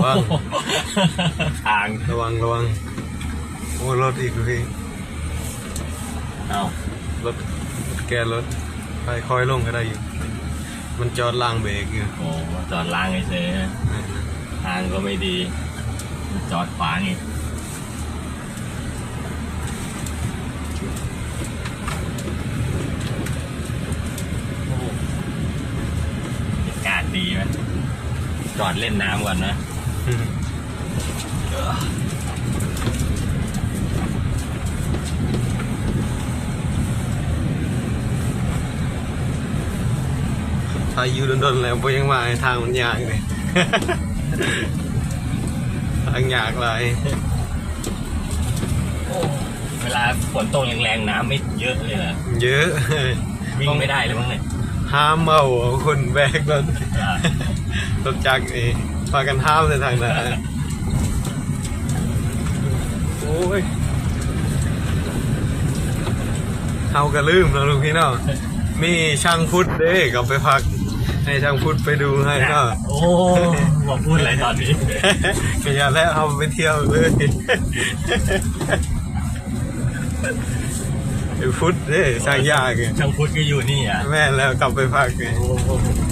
ວັງ ທາງ ລະວັງ ລະວັງ. ໂອ້ ລົດອີກພີ່. ເອົ້າ ລົດ ແກ່ລົດ ຄ່ອຍໆລົງກໍໄດ້ຢູ່. ມັນຈອດລ້າງເບຣກຢູ່. ໂອ້ ຈອດລ້າງເສຍ. ແມ່ນ. ທາງກໍໄມ່ດີ ຈອດຂວາງອີກ. ໂອ້ ອາກາດດີນະ. ຈອດຫຼິ້ນນ້ຳກ່ອນນະ. ຖ້າຢູ່ດົນໆແລ້ວບໍ່ຢາກມາ ທາງມັນຍາກເດ້. ທາງຍາກຫຼາຍ. ໂອ້ ເວລາຝົນຕົກແຮງໆ ນ້ຳນີ້ເຍອະເລີຍນະ. ເຍອະ. ວິ່ງໄມ່ໄດ້ເລີຍມັ້ງນີ້. ຫ້າມເອົາຄົນແບກລົດ ອ່າ ລົດຈັກນີ້ ພາກັນຫ້າມໃສ່ທາງໜ້າ. ໂອ້ຍ ເຮົາກໍລືມເນາະ ລູກພີ່ເນາະ. ມີຊ່າງພຸດເດ້ ກໍໄປພັກ ໃຫ້ຊ່າງພຸດໄປດູໃຫ້ເນາະ. ໂອ້ ບໍ່ພຸດເລີຍຕອນນີ້ ກໍຢ່າແລ້ວ ເຮົາໄປທ່ຽວເລີຍ. ໄປພຸດເດ້ ຊ່າງຢາກ ຊ່າງພຸດກໍຢູ່ນີ້ອະ. ແມ່ນແລ້ວ ກັບໄປພັກ. ໂອ້